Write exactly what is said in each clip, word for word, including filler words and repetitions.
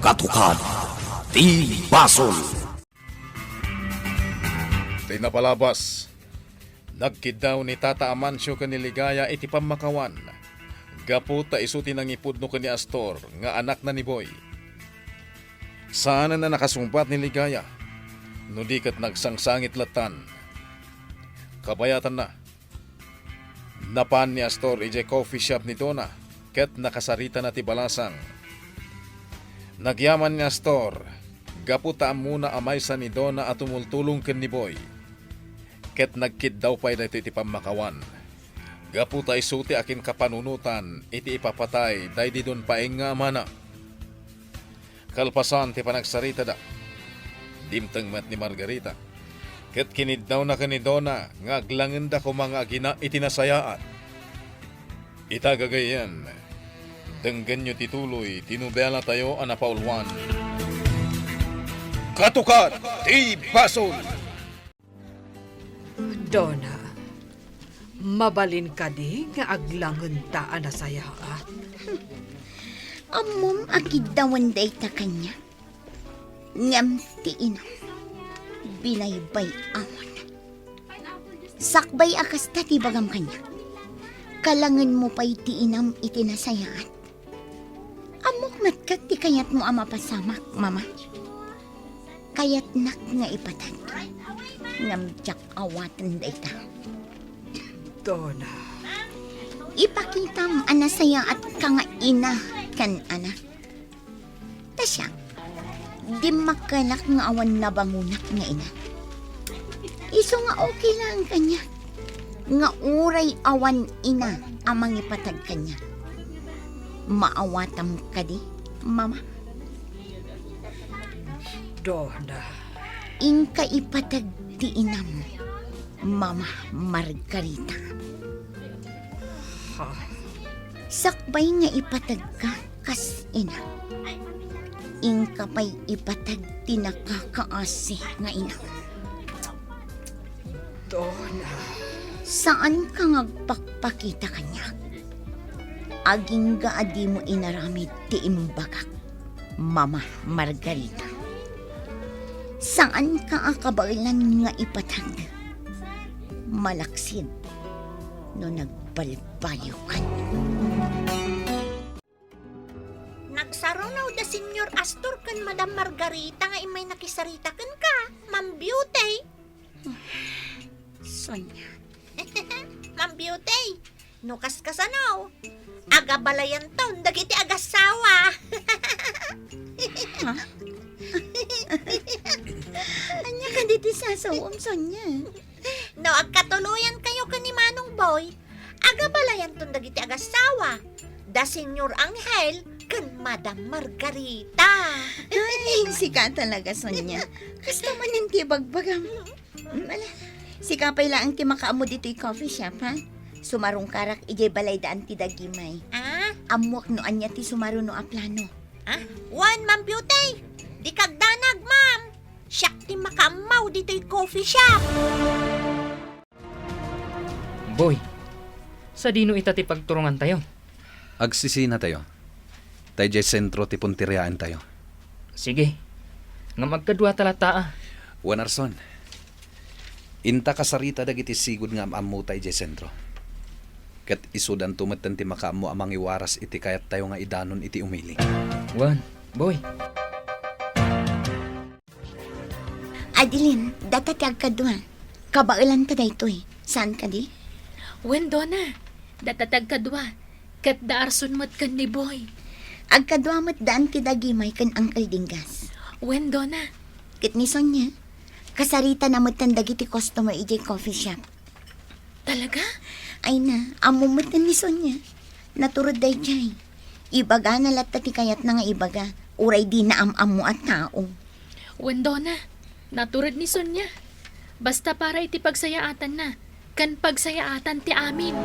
Katukad ti basol. Ti napalabas, nagkiddaw ni Tata Amancio ken ni Ligaya iti pammakawan, gapu ta isu ti nangipudno ken ni Astor nga anakna ni Boy. Saanen a nakasungbat ni Ligaya, no di ket nagsangsangit lattan. Kabayatanna, napan ni Astor idiay coffee shop ni Dona ket nakasaritana ti balasang. Nagyaman ni Astor gapu ta ammona a maysa ni Dona a tumultulong ken ni Boy, ket nagkiddaw pay daytoy iti pammakawan gapu ta isu ti akinkapanunotan iti ipapatay daydi Don Paeng nga amana. Kalpasan ti panagsaritada, dimteng met ni Margarita, ket kiniddawna ken ni Dona nga aglangenda koma nga agina iti nasayaat. Ita gagayyem, denggenyo ti tuloy ti nobelatayo a napauluan, Katukad ti Basol. Dona, mabalin kadi nga aglangenta a nasayaat? Ammom a kiddawen dayta kaniak. Ngem ti inam, binaybay-amon. Sakbay a kasta ti ibagam kaniak, kalangenmo pay ti inam iti nasayaat. Ammok met ket ti kayatmo a mapasamak, Mama. Kayatnak nga ipateg, ngem diak awaten dayta. Dona. Ipakitam a nasayaatka nga ina ken anak. Ta siak, dimmakkelak nga awan nabangonak nga ina. Isu nga okay laeng kaniak, nga uray awan ina a mangipateg kaniak. Maawatam kadi, Mama? Dona. Inka ipateg ti inam, Mama Margarita. Ha? Sakbay nga ipategka kas ina, inka pay ipateg ti nakakaasi nga ina. Dona. Saanka nga agpakpakita kaniak. Agingga a dimo inaramid ti imbagak, Mama Margarita. Saanka a kabaelan nga ipateg. Malaksid no nagbalbayokan. Nagsaruno da Señor Astor ken Madam Margarita nga immay nakisarita kenka, Ma'am Beauty. Sonia. Ma'am Beauty, no kaskasano, agabalayanton dagiti agassawa. Ha? Ania kadi ti sasaom, Sonia? No agkatuloyankayo ken ni Manong Boy, agabalayanton dagiti agassawa, da Señor Angel ken Madam Margarita. Ay, sika talaga, Sonia. Kasta manen ti bagbagam. Mm, ala. Sika pay laeng ti makaammo ditoy coffee shop, ha? Sumarungkarak idiay balay da Auntie Dagimay. Ah? Ammuak no ania ti sumaruno a plano. Ah? Wen, Ma'am Beauty! Dika agdanag, ma'am! Siak ti makaammo ditoy coffee shop! Boy, sadino ita ti pagturongantayo? Agsisinatayo. Ta idiay sentro ti punteriaentayo. Sige. Ngem agkaduata latta, a. Wen, Arson. Inta kasarita dagiti sigud nga am-ammota idiay sentro. Ket isudanto metten ti makaammo a mangiwaras iti kayattayo nga idanon iti umiling. Wen, Boy. Adeline, data ti agkadua. Kabaelanta daytoy. Saan kadi? Wen, Dona. Data ti agkadua. Ket da Arson met ken ni Boy. Agkadua met da Auntie Dagimay ken Uncle Dinggas. Wen, Dona. Ket ni Sonia, kasaritana metten dagiti customer idiay coffee shop. Talaga? Ay na, ammo met ni Sonia. Naturod daydiay. Ibagana latta ti kayatna nga ibaga, uray dina am-ammo a tao. Wen, Dona, naturod ni Sonia. Basta para iti pagsayaatanna, ken pagsayaatan ti amin.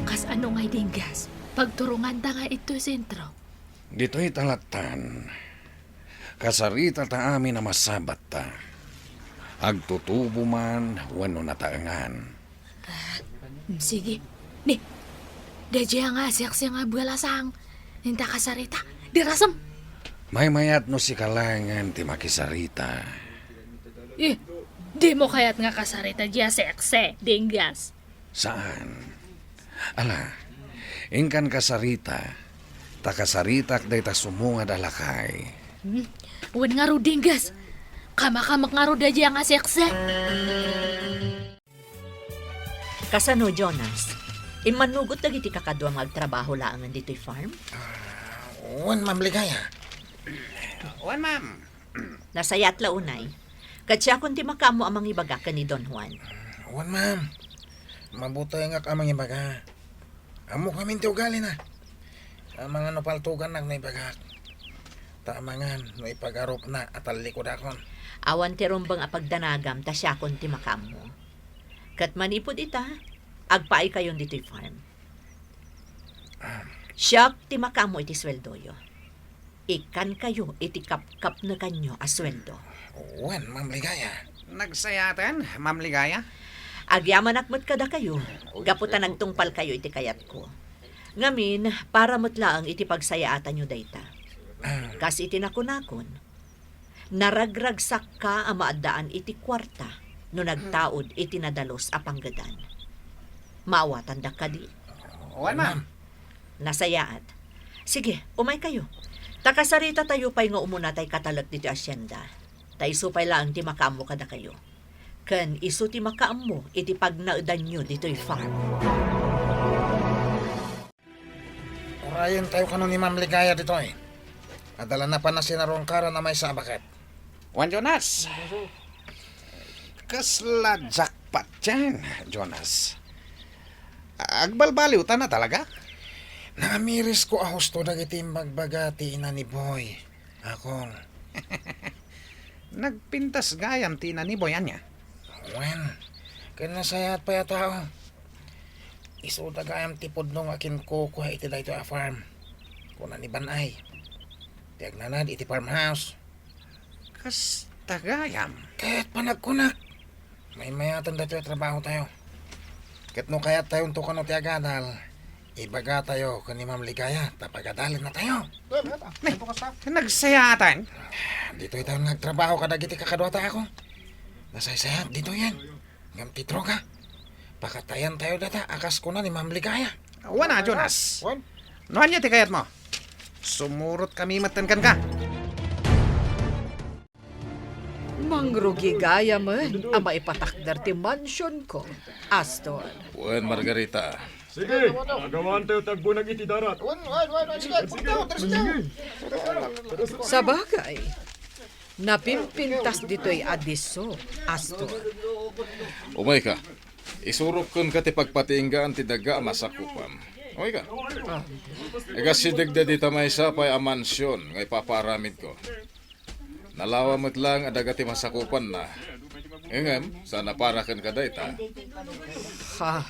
Kasano ngay, Dinggas? Pagturonganta nga itoy sentro. Ditoy ta lattan. Kasarita ta amin a masabat ta. Agtutubo man wenno nataengan. Ah, sige. Ni, daydiay nga asiaksi nga balasang. Inta kasarita. Dirasem. Maymayat no sika laengen ti makisarita. Eh, dimo kayat nga kasarita diay a seksi, Dinggas? Saan? Ala, inkan kasarita, ta kasaritak dayta sumungad a lakay. Hmm? Wen ngarud, Dinggas. Kamakamak ngarud daydiay a seksi. Kasano, Jonas? Immannugot dagiti kakaduam nga agtrabaho laengen ditoy farm? Ah, wen, Ma'am Ligaya. Wen, ma'am. Nasayaat la unay. Ket siakon ti makaammo a mangibaga ken ni Don Juan. Wen, ma'am. Mabutengak a mangibaga. Ammok ngamin ti ugalina. Amangan no paltugannak no ibagak. Ta amangan no ipagarupna a tallikudakon. Awan ti rumbeng a pagdanagam ta siakon ti makaammo. Ket manipud ita, agpaaykayon ditoy farm. Ah. Siak ti makaammo iti sueldoyo. Ikkankayo iti kapkapnekanyo a sueldo. Wen, Ma'am Ligaya. Nagsayaaten, Ma'am Ligaya. Agyamanak met kadakayo, gapu ta nagtungpalkayo iti kayatko. Ngamin, para met laeng iti pagsayaatanyo dayta. Ah. Kas iti nakunakon, naragragsakka a maaddaan iti kuarta no nagtaud iti nadalus a panggedan. Maawatandak kadi? Wen, ma'am. Nasayaat. Sige, umaykayo. Ta kasaritatayo pay nga umuna tay katalek ditoy asienda. Ta isu pay laeng ti makaammo kadakayo. Ken isu ti makaammo iti pagnaedanyo ditoy farm. Urayentayo kano ni Ma'am Ligaya ditoy. Adda la napan a sinarungkaran a maysa a baket. Wen, Jonas. Kasla jackpot diay, Jonas. Agbalbaliwtan a talaga? Naamirisko a husto dagiti imbagbaga ti ina ni Boy. Akong. Nagpintas gayam ti ina ni Boy, ania? Wen, ken nasayaat pay a tao. Isuda gayam ti pudno nga akinkukua iti daytoy a farm. Kuna ni Banay, ti agnanad iti farmhouse. Kasta gayam. Ket panagkunak, maymayaten daytoy a trabahotayo. Ket no kayattayonto kano ti agadal, ibagatayo ken ni Ma'am Ligaya ta pagadalennatayo. Nagsayaaten? Ditoytayon nga agtrabaho kadagiti kakaduatayo. Nasaysayaat ditoyen. Ngem ti droga, pakatayantayo dayta a kas kuna ni Ma'am Ligaya. Wen a, Jonas. Wen? No ania ti kayatmo? Sumurotkami metten kenka. Mangrugi gayamen a maipatakder ti mansionko, Astor. Wen, Margarita. Sige, agawantayo ti agbunag iti darat. Wen, wen, wen, wen, sige, sige, puntaw, sige. Sabagay, napimpintas ditoy a disso, Astor. Umayka. Isurok kenka ti pagpatiinggaan ti daga a masakupan. Umayka. Ah. Igasidegda dita maysa pay a mansion nga ipapaaramidko. Nalawa met laeng a daga ti masakupanna. Ngem, saan a para kenka dayta. Ha?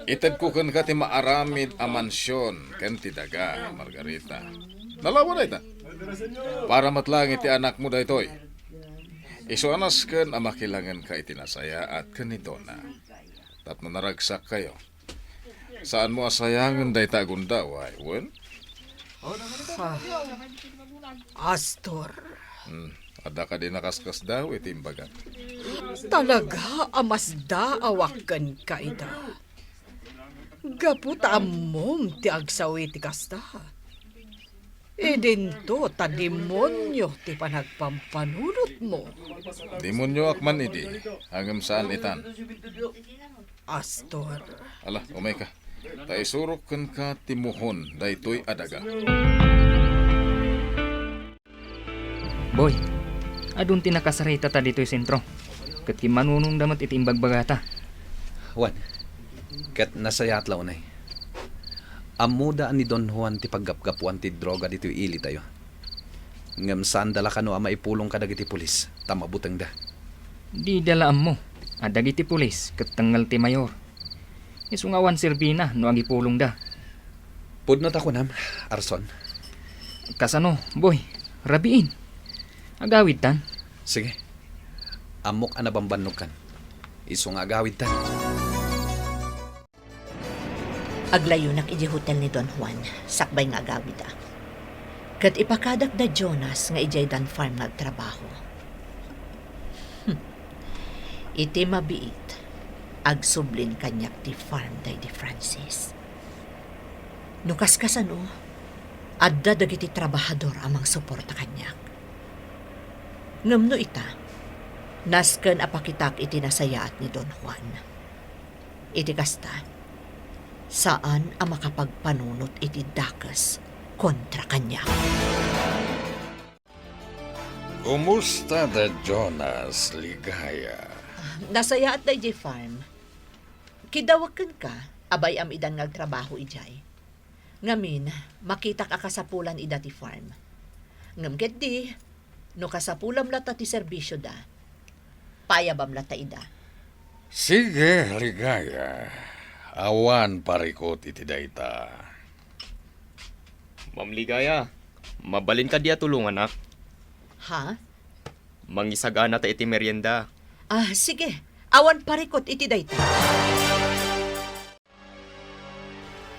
Itedko kenka ti maaramid a mansion ken ti daga, Margarita. Nalawa dayta. Para met laeng iti anakmo daytoy. Isu a nasken a makilangenka iti nasayaat ken ni Donna. Tapno naragsakkayo. Saanmo a sayangen dayta a gundaway, wen? Ah, Astor. Hmm, adda kadi nakaskasdaaw iti imbagak? Talaga a masdaawak kenka ita. Gapu ta ammom ti agsawi ti kasta. Idinto ta demonio ti panagpampanunotmo. Demonioak man idi, ngem saan itan. Astor. Ala, umayka. Ta isurok kenka ti muhon daytoy a daga. Boy, adun ti nakasaritata ditoy sentro, ket kimmanunongda met iti imbagbagata. Wen, ket nasayaat la unay. Ammoda a ni Don Juan ti paggapgapuan ti droga ditoy ilitayo. Ngem saanda la kano a maipulong kadagiti pulis ta mabutengda. Dida la ammo a dagiti pulis ket tengngel ti mayor. Isu nga awan serbina no agipulongda. Pudno ta kunam, Arson. Kasano, Boy? Rabiin. Agawidtan? Sige. Ammok a nabambannogkan. Isu nga agawidtan. Aglayonak idiay hotel ni Don Juan, sakbay nga agawida. Ket ipakadak da Jonas nga idiay dan farm nga agtrabaho. Hmm. Iti mabiit, agsublin kaniak ti farm daydi Francis. No kaskasano, adda dagiti trabahador a mangsuporta kaniak. Ngem no ita, nasken a pakitak iti nasayaat ni Don Juan. Iti kasta, saan a makapagpanunot iti dakes kontra kaniak. Kumusta da Jonas, Ligaya? Ah, nasayaat daydi farm. Kidawek kenka, abay am-idan nga agtrabaho idiay. Ngamin, makitak a kasapulan ida ti farm. Ngem ketdi, no kasapulam latta ti serbisioda, payabam latta ida. Sige, Ligaya. Awan parikut iti dayta. Ma'am Ligaya, mabalin kadi a tulonganak? Ha? Mangisagana ta iti merienda. Ah, sige. Awan parikut iti dayta.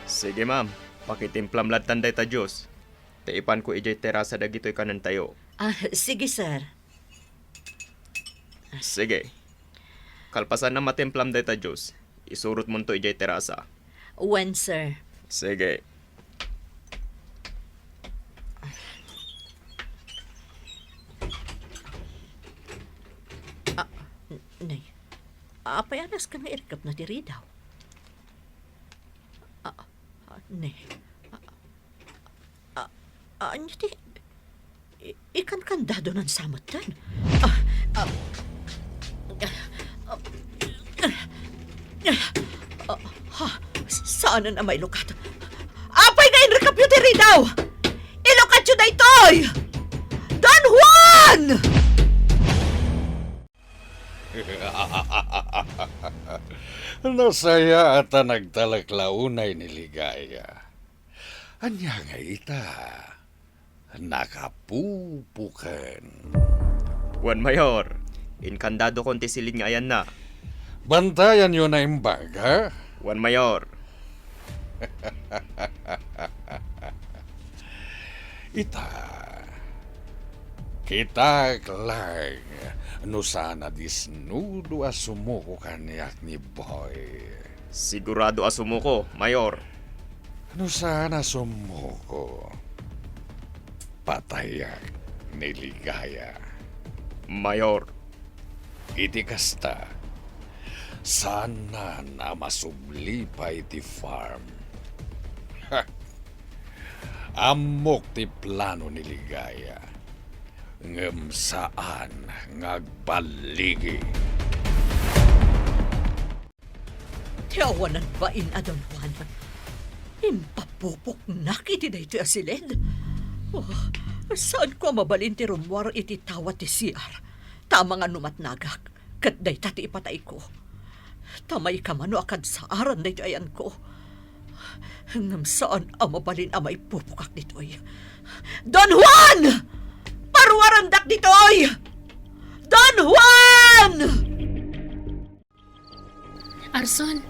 Sige, ma'am. Pakitimplam lattan dayta juice. Ta ipanko idiay terasa dagitoy kanentayo. Ah, sige, sir. Sige. Kalpasan a matimplam dayta juice, isurotmonto idiay terasa. Wen, sir. Sige. Ah, n-, nay. Apay a nasken nga irikepna ti ridaw? Ah, ah, ne. Ah, ah, ah, anya ti i-, ikankandado nan sametten? Ah, ah, ah, ah, ah, ha, saanen a mailukat. Apay nga inrikepyo ti ridaw? Ilukatyo daytoy! Don Juan! Nasayaat a nagtalek la unay ni Ligaya. Ania ngay ita? Nakapupuken. Wen, Mayor. Inkandadokon ti silin nga ayanna. Bantayanyo naimbag, ha? Wen, Mayor. Ita, kitak laeng no saan a disnudo a sumuko kaniak ni Boy. Sigurado a sumuko, Mayor. No saan a sumuko, patayak ni Ligaya. Mayor. Iti kasta, saannan a masubli pay ti farm. Ha! Ammok ti plano ni Ligaya, ngem saan nga agballigi. Ti awanan bain a Don Juan, impapupoknak iti daytoy a silid. Oh, saanko a mabalin ti rummuar iti tawat ti C R. Ta amangan no matnagak, ket dayta ti ipatayko. Ta maikam no a kadsaaran daytoy ayanko. Ngem saan a mabalin a maipupokak ditoy. Don Juan! Paruarandak ditoy! Don Juan! Arson,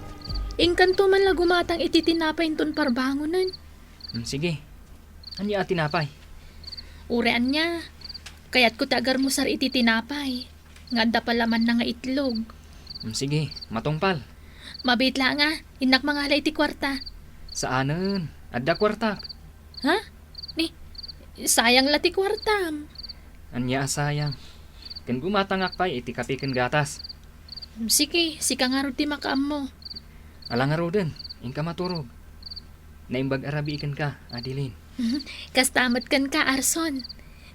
inkanto man la gumatang iti tinapay inton parbangonen. Hmm, sige. Ania a tinapay? Uray ania, kayatko ti agarmusar iti tinapay, nga adda palamanna nga itlog. Hmm, sige, matungpal. Mabiit la nga, innak mangala iti kuarta. Saanen, adda kuartak. Ha? Ni, sayang la ti kuartam. Ania a sayang? Ken gumatangak pay iti kape ken gatas. Sige, sika ngarud ti makaammo. Ala ngaruden, inka maturog. Naimbag a rabii kenka, Adeline. Kasta met kenka, Arson.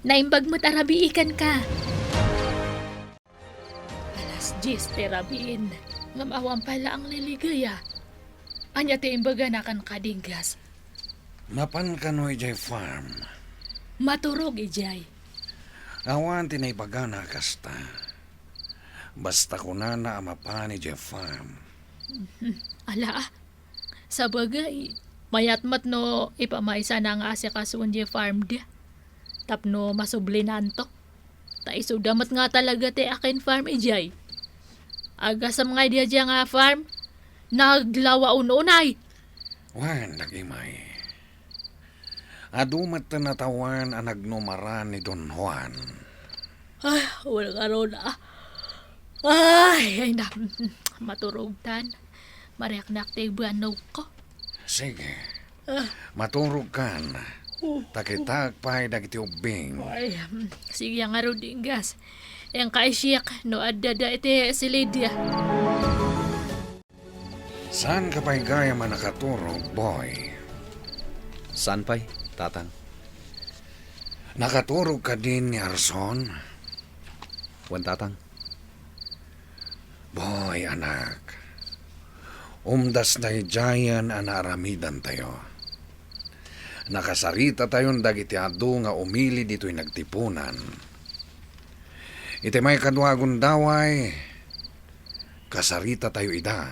Naimbag met a rabii kenka. Alas dies ti rabiin, ngem awan pay laeng ni Ligaya. Ania ti imbagana kenka, Dinggas? Mapan kano idiay farm? Maturog idiay. Awan ti naibagana a kasta. Basta kunana a mapan idiay farm. Ala, sabagay, mayat met no ipamaysana nga asikasuon diay farm da. Tapno masublinanto. Ta isuda met nga talaga ti akin-farm idiay. Agasem nga idiay nga farm, naglawa unay. Wen, Dag-imay. Adu met ti natawan a nagnumaran ni Don Juan. Ah, wala ka ron, ah. Ay, ay na, maturogtan. Mariaknak ti buanogko. Sige. Ah. Maturogkan. Oh. Ta kitak pay dagiti ubbing. Ay, mm, sige ngarud, Ingas. Engka siak no adda da iti si Lydia. Saanka pay gayam a nakaturog, Boy? Saan pay, Tatang? Nakaturog kadin ni Arson? Wen, Tatang. Boy, anak. Umdas daydiayen a naaramidantayo. Nakasarita tayon dagiti adu nga umili ditoy nagtipunan. Iti maikadua a gundaway, kasarita tayo ida.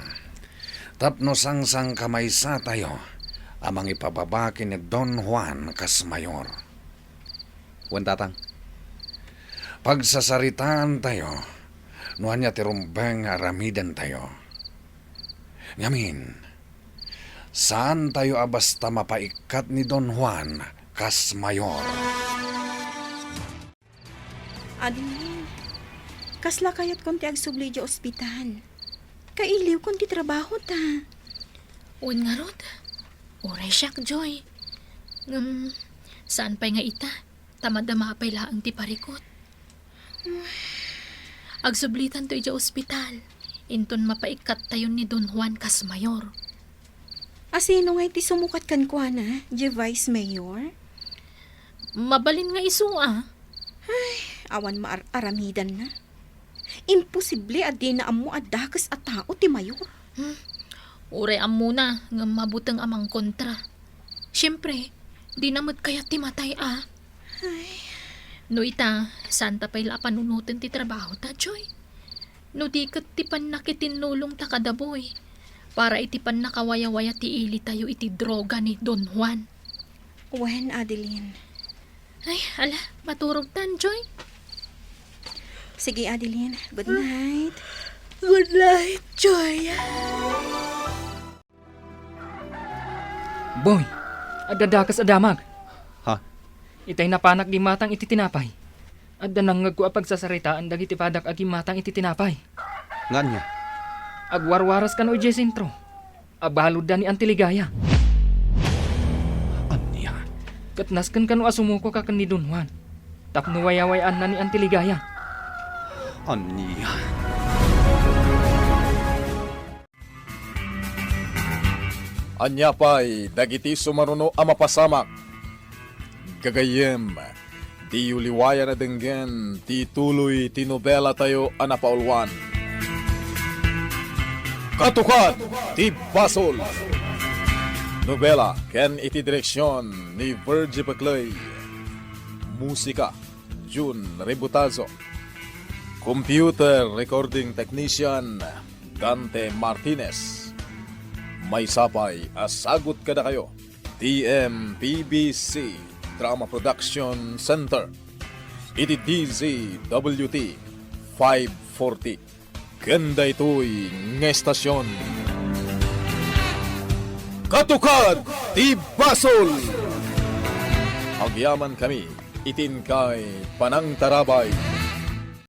Tapno sangsangkamaysatayo a mangipababa ken ni Don Juan kas mayor. Wen, Tatang. Pagsasaritaan tayo no ania ti rumbeng nga aramiden tayo. Ngamin, saan tayo a basta mapaikkat ni Don Juan kas mayor. Adeline, kasla kayatkon ti agsubli idiay ospital. Kailiwkon ti trabaho ta. Wen ngarud, uray siak, Joy. Ngem, saan pay nga ita, ta madama pay laeng ti parikut. Agsublitanto idiay ospital, inton mapaikkattayon ni Don Juan kas mayor. Asino ngay ti sumukat kenkuana, diay vice mayor? Mabalin nga isu a. Ay, awan maar-aramidanna. Imposible a dina ammo a dakes a tao ti mayor. Hmm. Uray ammona nga mabuteng a mangkontra. Siempre, dina met kayat ti matay a. Ay. No ita, saanta pay la a panunoten ti trabahota, Joy. No di ket ti pannakitinnulongta kada Boy, para iti pannakawayawaya ti ilitayo iti droga ni Don Juan. Wen, Adeline. Ay, ala, maturogtan, Joy. Sige, Adeline. Good night. Good night, Joy. Boy, adda dakes a damag. Ha? Itay napanak gimmatang iti tinapay. Adda nangngegko a pagsasaritaan dagiti padak a gimmatang iti tinapay. Nga ania? Agwarwaras kano idiay sentro. Abaludda ni Auntie Ligaya. Ania? Ket nasken kano a sumuko ka ken ni Don Juan. Tapno wayaway-anna ni Auntie Ligaya. Ania? Ania pay dagiti sumaruno a mapasamak? Gagayyem, diyo liwayan a denggen ti tuloy ti nobelatayo a napauluan. Katukad ti Basol! Nobela ken iti direksion ni Virgie Peclay. Musika, Jun Rebutazo. Computer recording technician, Dante Martinez. Maysa pay a sagut kadakayo ti M P B C Drama Production Center iti D Z W T five forty. Ken daytoy nga estasion, Katukad ti Basol! Agyamankami iti inkay panangtarabay.